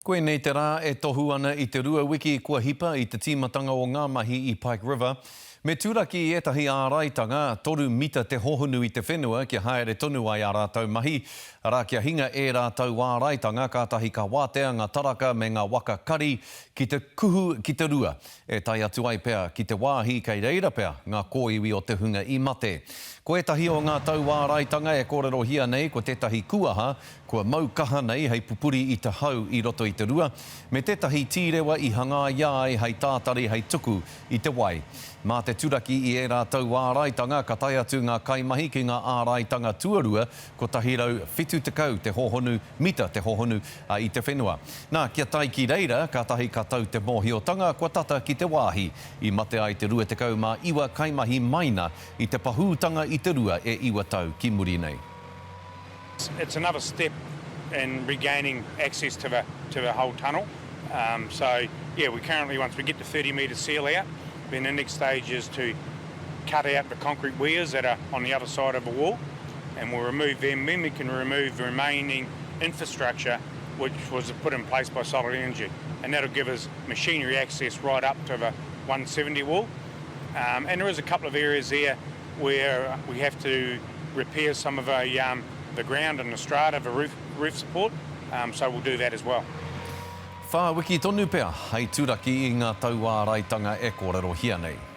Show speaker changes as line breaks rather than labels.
Koinei te rā e tohu ana i te rua wiki kua hipa i te tīmatanga o ngā mahi i Pike River. Me turaki i ētahi āraitanga, toru mita te hohonu i te whenua kia haere tonu ai ā rātou mahi, arā kia hinga ērā tauāraitanga kātahi ka wātea ngā taraka me ngā waka kari ki te kuhu ki te rua e tae atu ai pea ki te wāhi kei reira pea ngā kōiwi o te hunga i mate. Ko ētahi o ngā tauāraitanga e kōrerohia nei ko tētahi kuaha kua mau kaha nei hei pupuri i te hau i roto i te rua, me tētahi tīrewa i hangaia ai hei tātari hei tuku i te wai. Mā te turaki i ērā tauāraitanga ka tae atu ngā kaimahi ki ngā āraitanga tuarua 170 te hōhonu, mita te hōhonu, i te whenua. Nā, kia tae ki reira, kātahi ka tau te mōhiotanga kua tata ki te wāhi i mate ai te 29 kaimahi maina i te pahūtanga i te rua e iwa tau ki muri nei.
It's another step in regaining access to the to the whole tunnel. Um, so yeah, we currently once we get the 30 metre seal out, then the next stage is to cut out the concrete weirs that are on the other side of the wall, and we'll remove them. Then we can remove the remaining infrastructure which was put in place by Solid Energy, and that'll give us machinery access right up to the 170 wall. Um, and there is a couple of areas there where we have to repair some of the, um, the ground and the strata, the roof, roof support, um, so we'll do that as well.
Whā wiki tonu pea hei turaki i ngā tauāraitanga e kōrerohia nei.